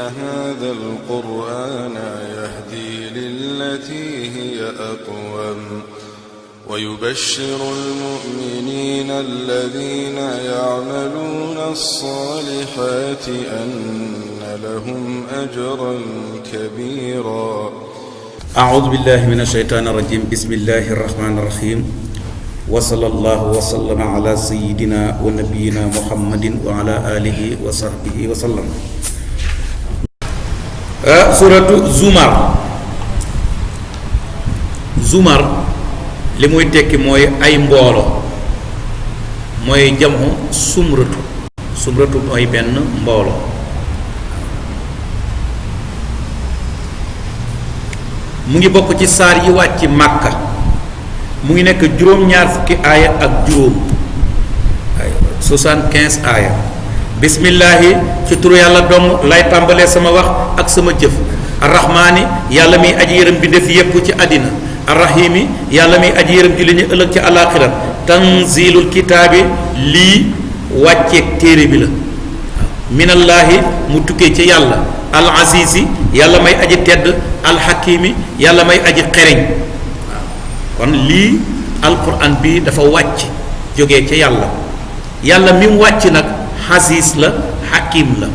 هذا القرآن يهدي للتي هي أقوم ويبشر المؤمنين الذين يعملون الصالحات أن لهم أجرا كبيرا. أعوذ بالله من الشيطان الرجيم. بسم الله الرحمن الرحيم. وصلى الله وسلم على سيدنا ونبينا محمد وعلى آله وصحبه وسلم. سورة Zumar li muy tekki mooy ay mboolo, mooy jamu sumratu mooy benn mboolo. mu ngi bokk ci saar yi wàcc Màkka, mu ngi nekk juróom-ñaar fukki aaya ak juróom, ay 75 aaya. bismillaahi ci turu yàlla dong lay tàmbalee sama wax ak sama jëf. arrahmaani yàlla miy aji yërëm bi def yépp ci àddina. arrahimi yàlla miy aji yërëm ji li ñu ëllëg ci àllaaxira. tanzilul kitaabi lii wàcceeg téere bi la. minallaahi mu tukkee ci yàlla. al azizi yàlla may aji tedd. al hakimi yàlla may aji xereñ. kon lii alquran bi dafa wàcc jógee ca yàlla. yàlla mi mu wàcc nag xasiis la, hakim la,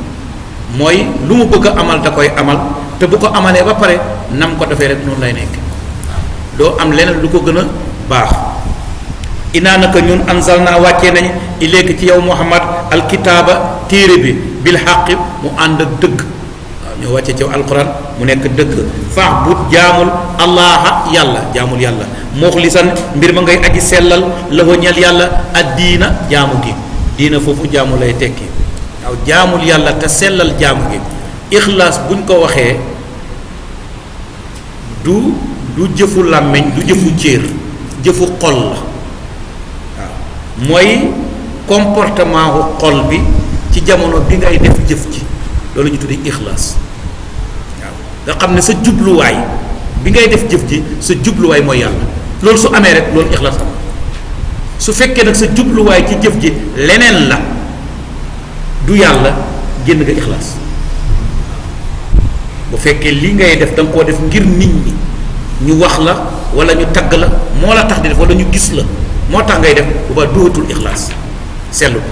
mooy lu mu bëgg a amal da koy amal, te bu ko amalee ba pare nam ko defee rek noonu lay nekk. doo am leneen lu ko gën a baax. inaa naka ñun anzalnaa wàccee nañ ilayka ci yow Muhammad alkitaaba téere bi bil xaqi mu ànd ak dëgg. waaw ñoo wàccee ci yow alquran mu nekk dëgg. fa'bud jaamul allaha yàlla, jaamul yàlla muxlisan mbir ma ngay aji sellal lahu ñeel yàlla addiina jaamu gi. diina foofu jaamu lay tekki. waaw jaamul yàlla te sellal jaamu gi. ixlaas buñ ko waxee du jëfu làmmiñ, du jëfu cër, jëfu xol la. waaw mooy comportement wu xol bi ci jamono bi ngay def jëf ji, loolu ñu tuddee ixlaas. waaw nga xam ne sa jubluwaay bi ngay def jëf ji, sa jubluwaay mooy yàlla. loolu su amee rek loolu ixlaas am. su fekkee nag sa jubluwaay ci jëf ji leneen la, du yàlla, génn nga ixlaas. bu fekkee lii ngay def da nga koo def ngir nit ñi ñu wax la wala ñu tagg la moo la tax di def wala ñu gis la moo tax ngay def, bu baax duwatul ixlaas, sellut.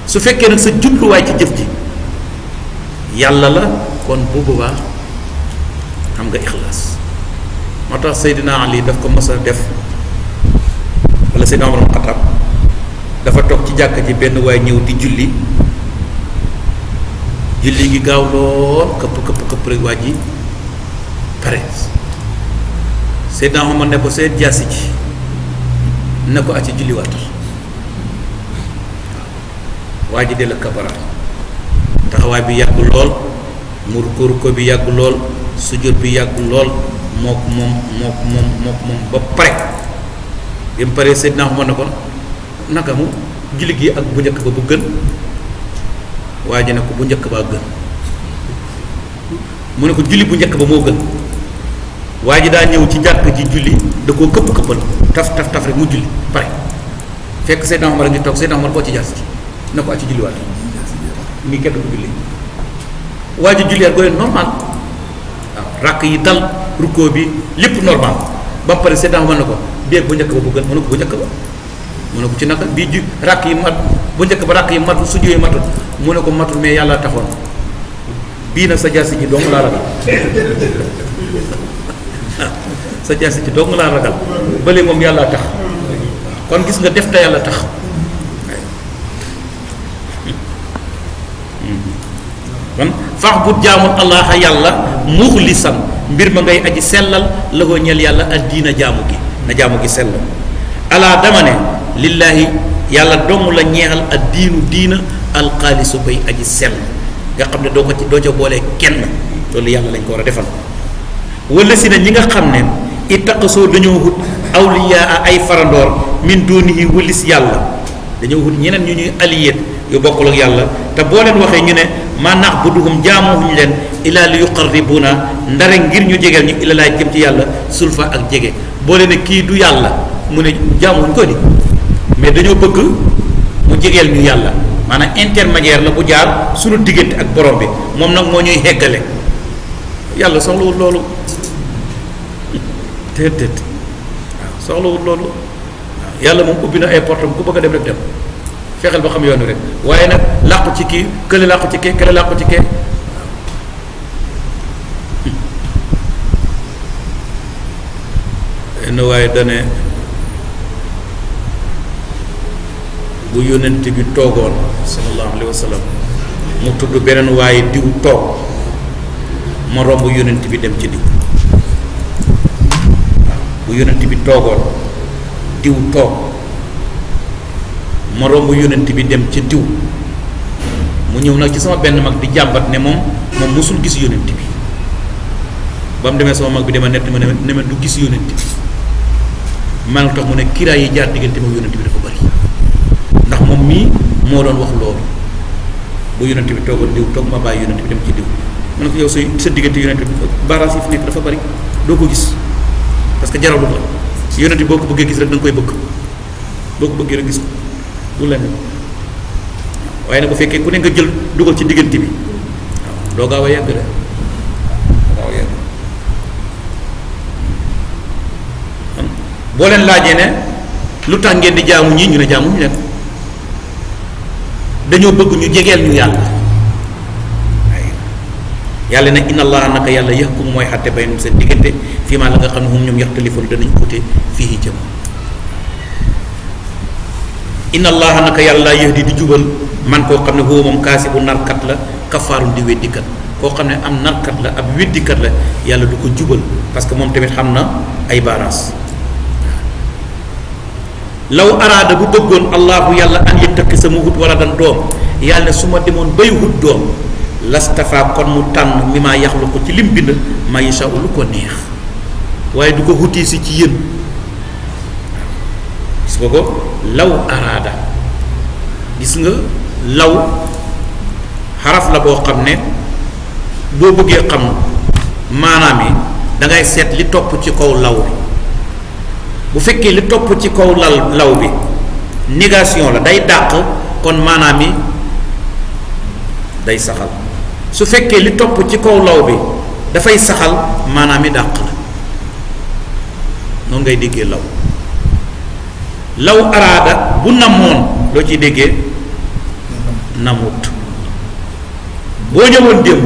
su fekkee nag sa jubluwaay ci jëf ji yàlla la, kon bu boobaa xam nga ixlaas. moo tax Seydina Ali daf ko mës a def, wala Seydina Umar Xattaab dafa toog ci jàkka ji, benn waay ñëw di julli gi gaaw lool, këpp rek waa ji pare. Seydina Umar ne ko seen jaasi ji ne ko acci julliwaatal. waa ji de la kabaraat, taxawaay bi yàgg lool, mur ko bi yàgg lool, sujjóot bi yàgg lool, mook moom ba pare. bi mu paree Seydina Umar ne ko naka mu julli gi ak bu njëkk ba bu gën. waa ji ne ko bu njëkk baa gën. mu ne ko julli bu njëkk ba moo gën. waa ji daa ñëw ci jàkk ji julli, da koo këppal taf rek mu julli pare. fekk Seydina Umar a ngi toog, Seydina Umar koo ci jaas ci ne ko ci julliwaat ngi kenn ko julli. waa ji julliwaat ko normal. waaw ràkk yi dal, rukkoo bi lépp normal. ba mu pare Seydina Umar ne ko bii bu njëkk ba bu gën. mu ne ko bu njëkk ba, mu ne ko ci naka bii ju ràkk yi mat, bu njëkk ba ràkk yi matul, su jógee matul. mu ne ko matul mais yàlla taxoon. bii nag sa jaasi ji dong laa ragal. sa jaasi ji dong laa ragal, bële moom yàlla tax. kon gis nga def te yàlla tax. kon fa'bud jaamul allah yàlla muxlisan mbir ma ngay aji sellal la ko ñeel yàlla ak diina jaamu gi, na jaamu gi sellal. alaa dama ne lillaahi yàlla dong la ñeexal ak diina alxaalisu bay aji sell, nga xam ne doo ca boolee kenn. loolu yàlla lañ ko war a defal. wala si na ñi nga xam ne ittaqasoo dañoo wut awliyaa ay farandoor min dunihi wëlis yàlla, dañoo wut ñeneen ñu ñuy allié yu bokkul ak yàlla. te boo leen waxee ñu ne ma na'buduhum jaamuwuñu leen illa li yuqarribuna ndare ngir ñu jegeel ñu ila laay jëm ci yàlla sulfa ak jege. boo leen ne kii du yàlla mu ne jaamuwuñ ko di, mais dañoo bëgg mu jegeel ñu yàlla. maanaam intermédiaire la bu jaar suñu diggante ak borom bi moom nag moo ñuy heggale yàlla soxlawul loolu déedéet waaw soxlawul loolu waaw yàlla moom ubbi na ay portam ku bëgg a dem rek dem fexeel ba xam yoon wi rek waaye nag làqu ci kii kële làqu ci kee kële làqu ci kee waaw waaye dane bu yónnent bi toogoon sallallahu alayhi wa sallam mu tudd beneen waaye diw toog ma romb yónnent bi dem ci diw waaw bu yónnent bi toogoon diw toog ma romb yónnent bi dem ci diw mu ñëw nag ci sama benn mag di jàmbat ne moom mosul gis yónnent bi ba mu demee sama mag bi dama nett ma ne ma du gis yónnent bi man tax mu ne kiraay yi jaar diggante ma yónnent bi dafa bari ndax moom mii moo doon wax loolu bu yónnent bi toogoon diw toog ma bàyyi yónnent bi dem ci diw ma ne ko yow sa diggante yónnent bi baaraas yi fi nekk dafa bari doo ko gis parce que jaralu la yónnent bi boo ko bëggee gis rek da nga koy bëgg boo ko bëggee rek gis ko du leneen waaye nag bu fekkee ku ne nga jël dugal ci diggante bi waaw doo gaaw a yegg de doo gaaw a yegg boo leen laajee ne lu tax ngeen di jaamu ñii ñu ne jaamu ñu leen dañoo bëgg ñu jegeel ñu yàlla waaye yàlla ne inna allaha naka yàlla yahkum mooy xatte baynum seen diggante fii maa la nga xam ne moom ñoom yaxtalifoon danañ ute fii jëm inna allaha naka yàlla yahdi di jubal man koo xam ne huwa moom kaasi bu narkat la kafaarun di weddikat koo xam ne am narkat la ab weddikat la yàlla du ko jubal parce que moom tamit xam na ay baaraas law araada bu bëggoon allahu yàlla an yëttakki sama wut wala dan doom yàlla ne su ma demoon bay wut doom lastafa kon mu tànn mi maa yaxlu ko ci lim bind ma yasha lu ko neex waaye du ko wuti si ci yéen gis nga ko law araada gis nga law xaraf la boo xam ne boo bëggee xam maanaam yi da ngay seet li topp ci kaw law bi bu fekkee li topp ci kaw law bi négation la day dàq kon maanaam yi day saxal su fekkee li topp ci kaw law bi dafay saxal maanaam yi dàq la noonu ngay déggee law araada bu namoon loo ciy déggee namut boo ñëwoon démb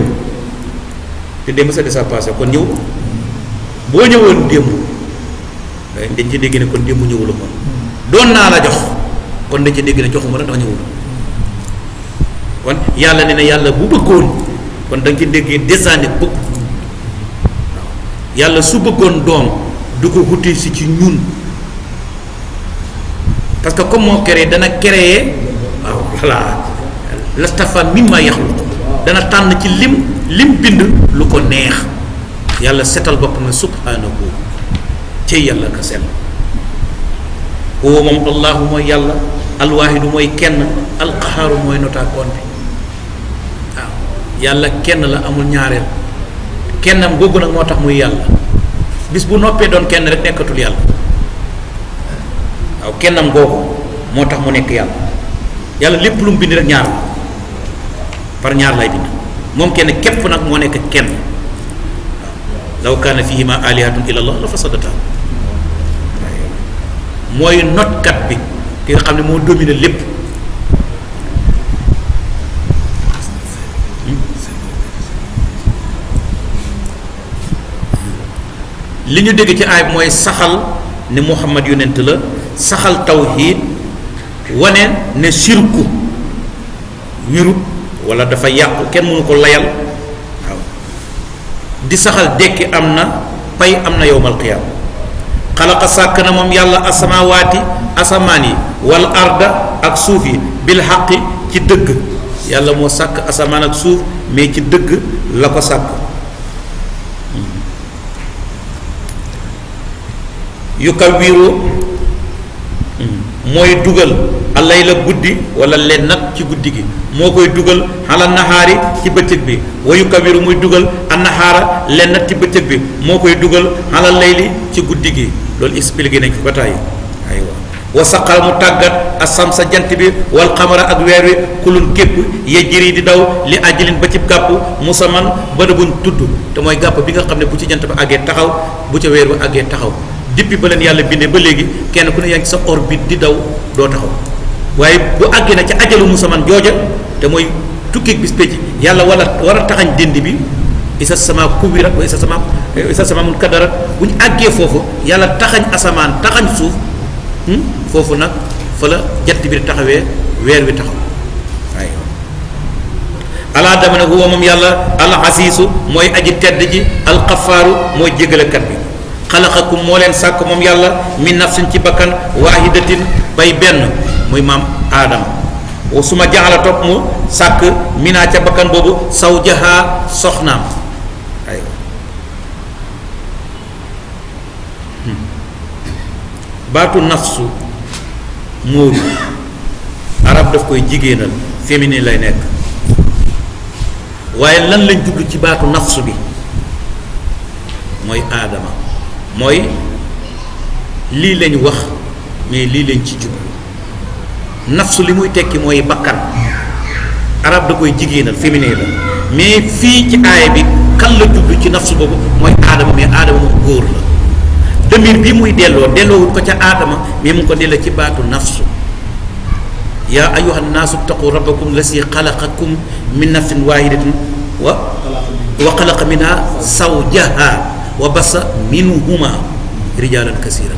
te démb sa déjà passé kon ñëw boo ñëwoon démb dañ ci dégg ne kon démb ñëwula kon doon naa la jox kon dañ ci dégg ne joxuma la ndax ñëwula kon yàlla ne na yàlla bu bëggoon kon dañ ci déggee desaane bëgg waaw yàlla su bëggoon doom du ko wuti si ci ñun parce que comme moo créé dana créé waaw voilà lastafa mimma yaxluq dana tànn ci lim bind lu ko neex yàlla setal boppam ne subhanahu ci yàlla ka sell huwa moom allahu mooy yàlla alwaahidu mooy kenn alqahaaru mooy notaakoon bi waaw yàlla kenn la amul ñaareel kennam googu nag moo tax muy yàlla bis bu noppee doon kenn rek nekkatul yàlla waaw kennam googu moo tax mu nekk yàlla yàlla lépp lu mu bind rek ñaar la par ñaar lay bind moom kenn képp nag moo nekk kenn waaw law kaana fihima alihatun illa allah la fasadata mooy notkat bi ki nga xam ne moo dominer lépp li ñu dégg ci aay bi mooy saxal ne Muhammad yonent la saxal tawhid wane ne shirku wirut wala dafa yàqu kenn mënu ko layal waaw di saxal dekki am na pay am na yowmal qiyaama xalaqa sàkk na moom yàlla asamawaati asamaan yi wal arda ak suuf yi bil xaqi ci dëgg yàlla moo sàkk asamaan ak suuf mais ci dëgg la ko sàkk yu kawiru mooy dugal alay la guddi wala leen nag ci guddi gi moo koy dugal xala naxaari ci bëccëg bi wa yu kawiru muy dugal an naxaara leen nag ci bëccëg bi moo koy dugal xala layli ci guddi gi loolu expliqué nañ ko ba tàyyi aywa wa saqal mu tàggat asam sa jant bi wal xamara ak weer wi kulun képp yejjiri di daw li ajlin ba ci gàpp musaman bana buñ tudd te mooy gàpp bi nga xam ne bu ci jant ba àggee taxaw bu ca weer ba àggee taxaw depuis ba leen yàlla bindee ba léegi kenn ku ne yaa ngi sa orbite di daw doo taxaw waaye bu àggee na ca ajalu musaman jooja te mooy tukki bis pécc yàlla war a taxañ dënd bi isa sama kubirat wa isa sama mun kadarat bu ñu àggee foofu yàlla taxañ asamaan taxañ suuf foofu nag fa la jant bi taxawee weer wi taxaw waaye alaa dama ne huwa moom yàlla al asiisu mooy aji tedd ji al xafaaru mooy jégalekat bi xalaqakum moo leen sàkk moom yàlla min nafsin ci bakkan waahidatin bay benn muy maam aadama su ma jaxala topp mu sàkk minaa ca bakkan boobu sawjaha soxnaam ay baatu nafsu móoru arab daf koy jigéenal féminin lay nekk waaye lan lañ jublu ci baatu nafsu bi mooy aadama mooy lii lañ wax mais lii lañ ci jublu nafsu li muy tekki mooy bakkan arab da koy jigéenal féminin la mais fii ci aaya bi kan la jublu ci nafsu boobu mooy aadama mais aadama moom góor la demir bi muy delloowul ko ca aadama mais mu ngi ko delloo ci baatu nafsu yaa ayuha nnaasu ttaqu rabbakum lasi xalaqakum min nafsin wahidatin wa xalaqa minha zawjaha wa basa minhuma rijalan kasiran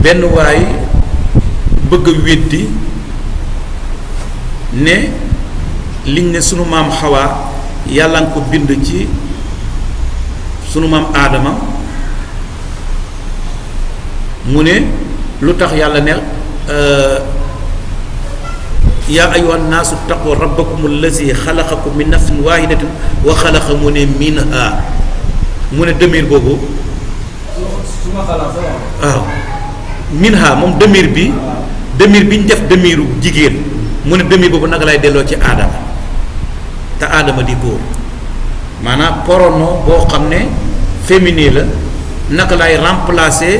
benn waay bëgg a weddi ne liñ ne sunu maam xawaa yàlla nga ko bind ci sunu maam aadama mu ne lu tax yàlla ne yaa ayuha nnaasu ttaqu rabbakum allazi xalaqakum min nafsin wahidatin wa xalaqa mu ne minha mu ne demir boobu waaw minha moom demir bi ñu def demiru jigéen mu ne demir boobu naka lay delloo ci aadama te aadama di góor maanaam pronom boo xam ne féminin la naka lay remplacer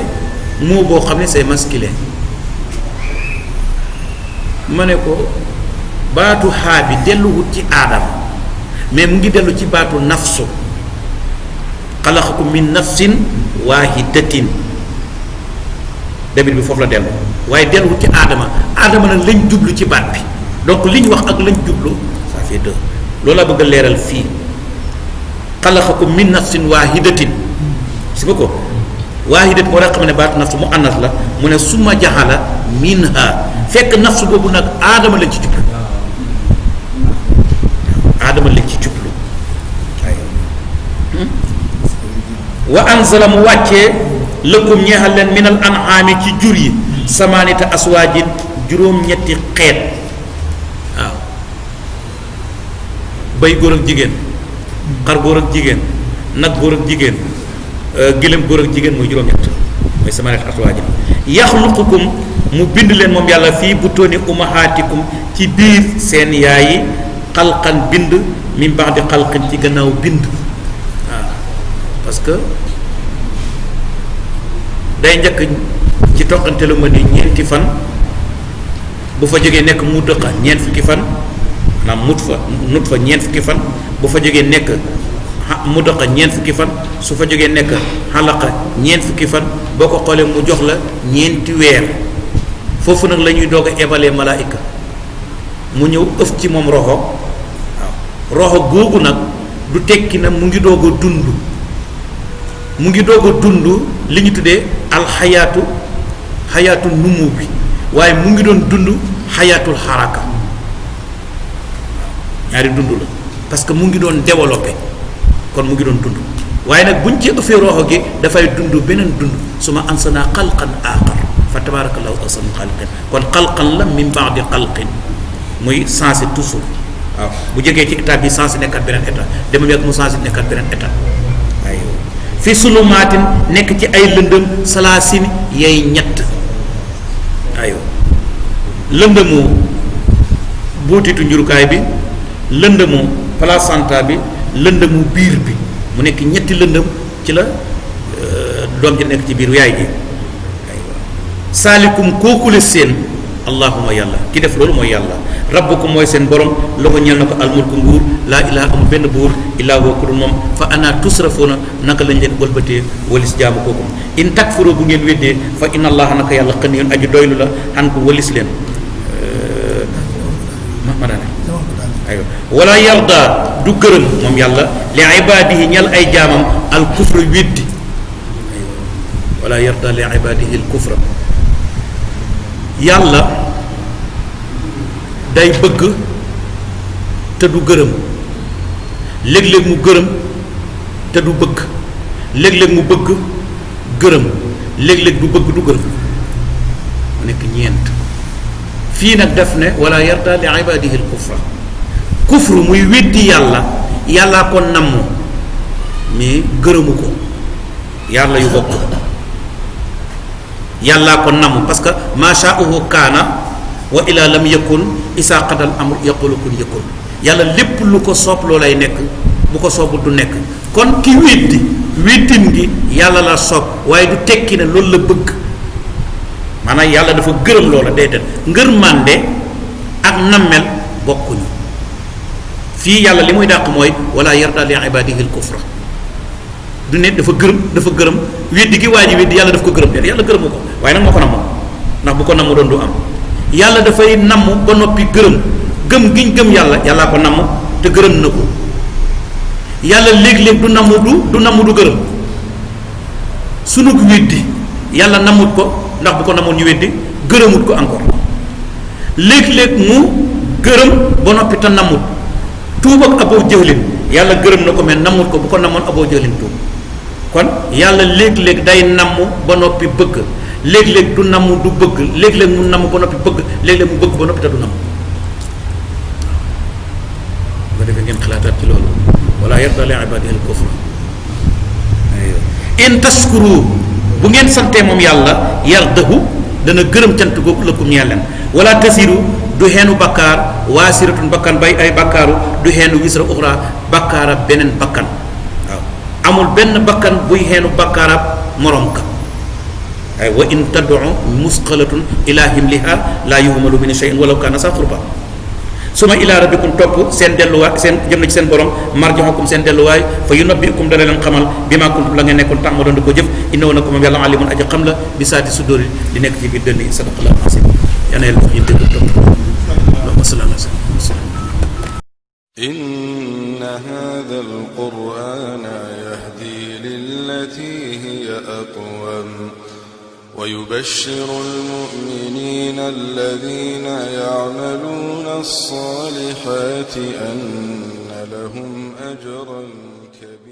mot boo xam ne c'est masculin ma ne ko baatu xaa bi delluwut ci aadama mais mu ngi dellu ci baatu nafsu xalaqakum min nafsin waahidatin demir bi foofu la dellu waaye delluwut ci aadama aadama nag lañ jublu ci baat bi donc li ñu wax ak lañ jublu ça fait deux loolu laa bëgg a leeral fii xalaqakum min nafsin waahidatin si nga ko waahidatin moo tax xam ne baatu nafsu mu annas la mu ne suma jaxala minha fekk nafsu boobu nag aadama lañ ci jublu aadama lañ ci jublu wa anzala mu wàccee lëkkum ñeexal leen minal an'aami ci jur yi samaanita aswaajin juróom-ñetti xeet waaw bay góor ak jigéen xar góor ak jigéen nag góor ak jigéen gëlëm góor ak jigéen mooy juróom-ñett mooy samaanita aswaajin yaxluqukum mu bind leen moom yàlla fii butooni umahaatikum ci biir seen yaayi xalqan bind min ba'di xalqin ci gannaaw bind waaw parce que day njëkk ci toqante lu ma ni ñeenti fan bu fa jógee nekk muddaqa ñeent fukki fan maanaam nut fa ñeent fukki fan bu fa jógee nekk muddaqa ñeent fukki fan su fa jógee nekk xalaqa ñeent fukki fan boo ko xoolee mu jox la ñeenti weer foofu nag la ñuy doog a évaluer malaayika mu ñëw ëf ci moom roxo waaw roxo googu nag du tekki na mu ngi doog a dund mu ngi doog a dund li ñu tuddee alxayaatu xayaatu numu bi waaye mu ngi doon dund xayaatul xaraka ñaari dund la parce que mu ngi doon développé kon mu ngi doon dund waaye nag buñ ci ëffee roxo gi dafay dund beneen dund su ma ansana xalqan aaxar fa tabarakallahu ahsanul xaaliqiin kon xalqan la min ba'di xalqin muy sensé toujours waaw bu jógee ci état bi sensé nekkat beneen état demam yàgg mu sensé nekkat beneen état waaye fi sulumaatin nekk ci ay lëndëm salaasin yay ñett ayo lëndëmu buutitu njurukaay bi lëndëmu placenta bi lëndëmu biir bi mu nekk ñetti lëndëm ci la doom ji nekk ci biir yaay ji saalikum kooku la seen allahuma yàlla ki def loolu mooy yàlla rabbukum mooy seen borom loxo ñeel na ko almulku nguur laa ilaha amul benn buur illaa huwa ku dul moom fa ana tusrafuuna naka lañ leen wëlbatee walis jaamu kooku in takfuru bu ngeen weddee fa inna allaha naka yàlla xaniyun aji doylu la an ko walis leen ma daane aywa wala yarda du gërëm moom yàlla li ibadihi ñal ay jaamam al kufra weddi wala yarda li ibadihi al kufra yàlla day bëgg te du gërëm léeg-léeg mu gërëm te du bëgg léeg-léeg mu bëgg gërëm léeg-léeg du bëgg du gërëm mu nekk ñeent fii nag def ne wala yarda li ibadihi al kufra kufru muy weddi yàlla yàllaa ko namm mais gërëmu ko yàlla yu bokk yàllaa ko namm parce que ma sha'uhu kaana wa ila lam yakun isa qadal amr yaqulu kun yakun yàlla lépp lu ko soob loolay nekk bu ko soobul du nekk kon ki weddim gi yàlla la soob waaye du tekki ne loolu la bëgg maanaam yàlla dafa gërëm loola déedéet ngërmande ak nammel bokkuñu fii yàlla li muy dàq mooy wala yarda li ibadihi al kufra du ne dafa gërëm weddi gi waa ji weddi yàlla daf ko gërëm déet yàlla gërëmu ko waaye nag moo ko namm ndax bu ko namm doon du am yàlla dafay namm ba noppi gëm giñ gëm yàlla yàllaa ko namm te gërëm na ko yàlla léeg-léeg du namm du gërëm sunu weddi yàlla nammut ko ndax bu ko namoon ñu weddi gërëmut ko encore léeg-léeg mu gërëm ba noppi te nammut tuub ak aboo jëlin yàlla gërëm na ko mais nammut ko bu ko namoon aboo jëlin tuub kon yàlla léeg-léeg day namm ba noppi bëgg léeg-léeg du namm du bëgg léeg-léeg mu namm ba noppi bëgg léeg-léeg mu bëgg ba noppi te du namm ba defee ngeen xalaataat ci loolu wala yarda li ibadihi al kufra in tashkuru bu ngeen santee moom yàlla yardahu dana gërëm cant googu lakum ñeel leen wala tasiru du xeenu bakkaar waasiratun bakkan bay ay bakkaaru du xeenu wisra uxra bakkaara beneen bakkan waaw amul benn bakkan buy xeenu bakkaarab morom ka ay wa in tad'u musqalatun ila himliha la yuhmalu min shay'in walaw kana sa qurba suma ila rabbikum topp seen delluwaay seen jëm na ci seen borom marji'ukum seen delluwaay fa yunabbi'ukum dana leen xamal bi ma kuntum la ngeen nekkoon tax ma doon di ko jëf innahu na ko moom yàlla alimun aji xam la bi saati sudóori li nekk ci biir dënn yi sadaqallahu asim yàlla yàlla ñu dégg topp allahumma salli ala sayyidina inna hadha al-qur'ana yahdi lillati hiya aqwam ويبشر المؤمنين الذين يعملون الصالحات أن لهم أجرا كبيرا